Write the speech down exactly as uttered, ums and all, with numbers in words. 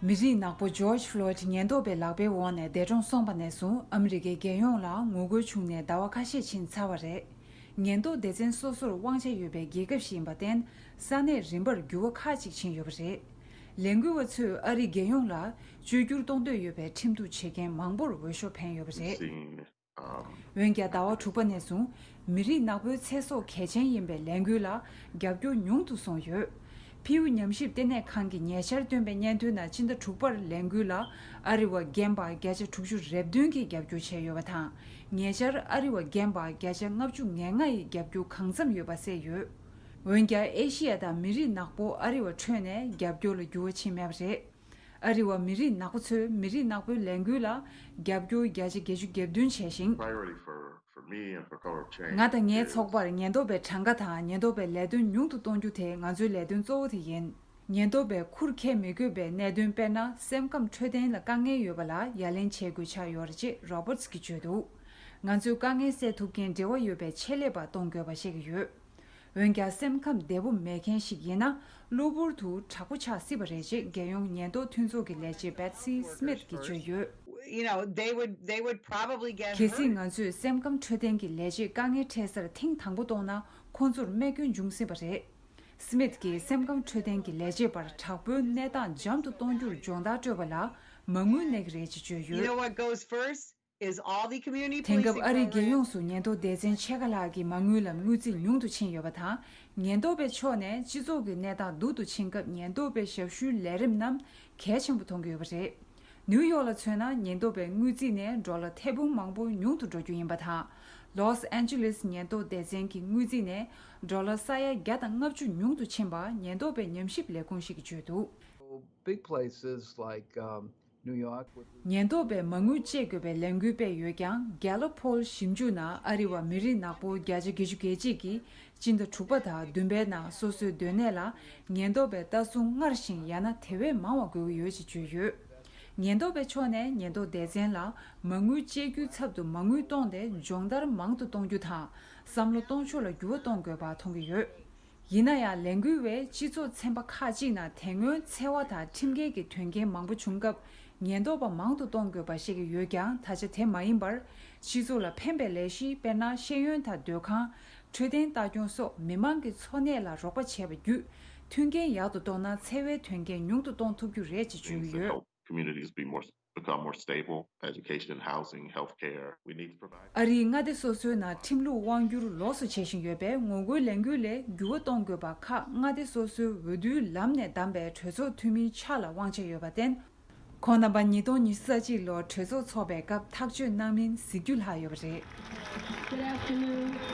མི་རིགས་ནག་པོ་ཇོརྗ་ཕློའིཌ་ཉེན་རྟོག་པའི་ལག་པའི་འོག་ནས་འདས་གྲོངས་སོང་པ་ནས་བཟུང་ཨ་མི་རི་ཀའི་རྒྱལ་ཡོངས་ལ་ངོ་རྒོལ་བྱུང་ནས་ཟླ་བ་ཁ་ཤས་ཕྱིན་ཚར་བ་རེད། ཉེན་རྟོག་སྡེ་ཚན་སོ་སོར་དབང་ཆ་ཡོད་པའི་རྒྱལ་ཁབ་ཞིག་ཡིན་པར་བརྟེན། ས་གནས་རིམ་པར་འགྱུར་བ་ཁག་ཅིག་ཕྱིན་ཡོད་པ་རེད། ལས་འགུལ་བ་ཚོས་ཨ་རིའི་རྒྱལ་ཡོངས་ལ་བཅོས་བསྒྱུར་གཏོང་འདོད་ཡོད་པའི་ཁྲིམས་གཏུག་བྱེད་མཁན་མང་པོར་འོས་ཤོག་འཕེན་ཡོད་པ་རེད། འོན་ཀྱང་ཟླ་བ་དྲུག་པ་ནས་བཟུང་མི་རིགས་ནག་པོའི་ཚེ་སྲོག་གལ་ཆེན་ཡིན་པའི་ལས་འགུལ་ལ་རྒྱབ་སྐྱོར་ཉུང་དུ་སོང་ཡོད། ཕིའུ་ཉམས་ཞིབ་ལྟེ་གནས་ཁང་གིས་ཉེ་ཆར་བཏོན་པའི་སྙན་ཐོའི་ནང་སྤྱི་ཟླ་དྲུག་པར་ལས་འགུལ་ལ་ཨ་རི་བ་རྒན་པ་བརྒྱ་ཆ་དྲུག་ཅུ་རེ་བདུན་གྱིས་རྒྱབ་སྐྱོར་བྱས་ཡོད་པ་དང་། ཉེ་ཆར་ཨ་རི་བ་རྒན་པ་བརྒྱ་ཆ་ལྔ་བཅུ་ང་ལྔ་ཡིས་རྒྱབ་སྐྱོར་གང་འཚམ་ཡོད་པ་གསལ་ཡོད། འོན་ཀྱང་ཨེ་ཤི་ཡ་དང་མི་རིགས་ནག་པོ་ཨ་རི་བ་ཁྲོད་ནས་རྒྱབ་སྐྱོར་ལ་འགྱུར་བ་ཕྱིན་མེད་པ་རེད། ཨ་རི་བ་མི་རིགས་ནག་པོ་ཚོས་མི་རིགས་ནག་པོའི་ལས་འགུལ་ལ་རྒྱབ་སྐྱོར་བརྒྱ་ཆ་བརྒྱད་ཅུ་གྱ་བདུན་བྱས་ཤིང་། Priority for, for me and for Color of Change ང་དང་ངའི་is ཚོགས་པར་ཉེན་རྟོག་པའི་གྲངས་ཀ་དང་ཉེན་རྟོག་པའི་ལས་དོན་ཉུང་དུ་གཏོང་རྒྱུ་དེ་ང་ཚོའི་ལས་དོན་གཙོ་བོ་དེ་ཡིན། ཉེན་རྟོག་པས་ཁུར་འཁྱེར་མི་དགོས་པའི་གནད་དོན། དཔེར་ན། སེམས་ཁམས་འཕྲོད་བསྟེན་ལ་དཀའ་ངལ་ཡོད་པ་ལ་ཡ་ལན་བྱེད་དགོས་ཆགས་ཡོད་རེད་ཅེས་རོ་བར་ཊི་གིས་བརྗོད་འདུག་ང་ཚོས་དཀའ་ངལ་སེལ་ཐུབ་མཁན་འབྲེལ་བ་ཡོད་པའི་ཆེད་ལས་པ་གཏོང་དགོས་པ་བཤད་ཀྱི་ཡོད། འོན་ཀྱང་སེམས་ཁམས་བདེ་པོ་མེད་མཁན་ཞིག་ཡིན་ན་གློ་བུར་དུ་དྲག་པོ་ཆགས་སྲིད་པ་རེད་ཅེས་རྒྱལ་ཡོངས་ཉེན་རྟོག་མཐུན་ཚོགས་ཀྱི་ལས་བྱེད་པེ་ཚི་སི་མིད་ཀྱིས་བརྗོད་ཡོད། You know, they would, they would probably get གལ་སྲིད་hurt. ང་ཚོས་སེམས་ཁམས་འཕྲོད་བསྟེན་གྱི་ལས་བྱེད་དཀའ་ངལ་འཕྲད་སར་ཐེངས་དང་པོ་གཏོང་ན་ཁོང་ཚོར་རྨས་སྐྱོན་འབྱུང་སྲིད་པ་རེད། སི་མིད་ཀྱིས་སེམས་ཁམས་འཕྲོད་བསྟེན་གྱི་ལས་བྱེད་པར་དྲག་པོའི་གནས་སྟངས་འཇམ་དུ་གཏོང་རྒྱུར་སྦྱོང་བརྡར་སྤྲོད་པ་ལ་མ་དངུལ་གནས་ཀྱི་རེད་ཅེས་བརྗོད་ཡོད། You know what goes first is all the community policing program. དེང་སྐབས་ཨ་རིའི་རྒྱལ་ཡོངས་སུ་ཉེན་རྟོག་སྡེ་ཚན་ཕྱེད་ཀ་ལྷག་གི་མ་དངུལ་ལམ་དངུལ་རྩིས་ཉུང་དུ་ཕྱིན་ཡོད་པ་དང་། ཉེན་རྟོག་པའི་ཕྱོགས་ནས་སྤྱི་ཚོགས་ཀྱི་གནས་སྟངས་སྡུག་ཏུ་ཕྱིན་སྐབས་ཉེན་རྟོག་པའི་ཞབས་ཞུའི་ལས་རིམ་རྣམས་གལ་ཆེན་པོ་མཐོང་གི་ཡོད་པ་རེད། ནིའུ་ཡོག་ལ་མཚོན་ན་ཉེན་རྟོག་པའི་དངུལ་རྩིས་ནས་ཌོ་ལར་ཐེར་འབུམ་མང་པོ་ཉུང་དུ་འགྲོ་རྒྱུ་ཡིན་པ་དང་། ལོས་ཨན་ཇི་ལེས་ཉེན་རྟོག་སྡེ་ཚན་གྱི་དངུལ་རྩིས་ནས་ཌོ་ལར་ས་ཡ་བརྒྱ་དང་ལྔ་བཅུ་ཉུང་དུ་ཕྱིན་པ་ཉེན་རྟོག་པའི་ཉམས་ཞིབ་ལས་ཁུངས་ཤིག་གིས་བརྗོད་འདུག Big places like, um, New York would be ཉེན་རྟོག་པས་མ་དངུལ་སྤྱད་དགོས་པའི་ལས་འགུལ་སྤེལ་ཡོད་ཀྱང་། གྷེ་ལོབ་ཕོལ་ཞིབ་འཇུག་ནང་ཨ་རི་བ་མི་རིགས་ནག་པོ་བརྒྱ་ཆ་བརྒྱད་ཅུ་གྱ་གཅིག་གིས་སྤྱི་ཟླ་དྲུག་པ་དང་བདུན་པའི་ནང་སོ་སོའི་སྡོད་གནས་ལ་ཉེན་རྟོག་པས་ལྟ་སྲུང་སྔར་བཞིན་ཡང་ན་དེ་བས་མང་བ་དགོས་ཀྱི་ཡོད་ཅེས་བརྗོད་ཡོད། ཉེན་རྟོག་པའི་ཕྱོགས་ནས་ཉེན་རྟོག་སྡེ་ཚན་ལ་མ་དངུལ་སྤྱད་རྒྱུའི་ཚབ་ཏུ་མ་དངུལ་གཏོང་སྟེ་སྦྱོང་བརྡར་མང་དུ་གཏོང་རྒྱུ་དང་། བསམ་བློ་གཏོང་ཕྱོགས་ལ་འགྱུར་བ་གཏོང་དགོས་པ་མཐོང་གི་ཡོད། ཡིན་ན་ཡང་ལས་འགུལ་བས་སྤྱི་ཚོགས་ཚན་པ་ཁག་ཅིག་ནང་དེ་སྔོན་འཚེ་བ་དང་ཁྲིམས་འགལ་གྱི་དོན་རྐྱེན་མང་པོ་བྱུང་སྐབས་ཉེན་རྟོག་པ་མང་དུ་གཏོང་དགོས་པ་བཤད་ཀྱི་ཡོད་ཀྱང་། ད་ཆ་དེ་མ་ཡིན་པར་སྤྱི་ཚོགས་ལ་ཕན་པའི་ལས་གཞི། དཔེར་ན། ཤེས་ཡོན་དང་སྡོད་ཁང་། འཕྲོད་བསྟེན་ལྟ་སྐྱོང་སོགས་མི་མང་གི་འཚོ་གནས་ལ་རོགས་པ་བྱས་པ་བརྒྱུད་མཐུན་རྐྱེན་ཡག་ཏུ་གཏོང་ན་འཚེ་བའི་དོན་རྐྱེན་ཉུང་དུ་གཏོང་ཐུབ་རྒྱུ་རེད་ཅེས་བརྗོད་ཀྱི་ཡོད། Communities be more, become more stable, education, housing, healthcare. We need to provide ཨ་རིའི་མངའ་སྡེ་སོ་སོའི་ནང་ཁྲིམས་ལུགས་དབང་སྒྱུར་ལོགས་སུ་བྱེད་བཞིན་ཡོད་པས། ངོ་རྒོལ་ལས་འགུལ་ལས་འགྱུར་བ་གཏོང་དགོས་པ་ཁག་མངའ་སྡེ་སོ་སོའི་འོས་བསྡུའི་ལམ་ནས་བདམས་པའི་གྲོས་ཚོགས་འཐུས་མིའི་ཕྱག་ལ་དབང་ཆ་ཡོད་པར་བརྟེན། ཁོང་རྣམ་པ་ཉིས་སྟོང་ཉི་ཤུ་རྩ་གཅིག་ལོར་གྲོས་ཚོགས་འཚོགས་པའི་སྐབས་ཐག་གཅོད་གནང་མིན་གཟིགས་རྒྱུ་ལྷག་ཡོད་པ་རེད། Good afternoon.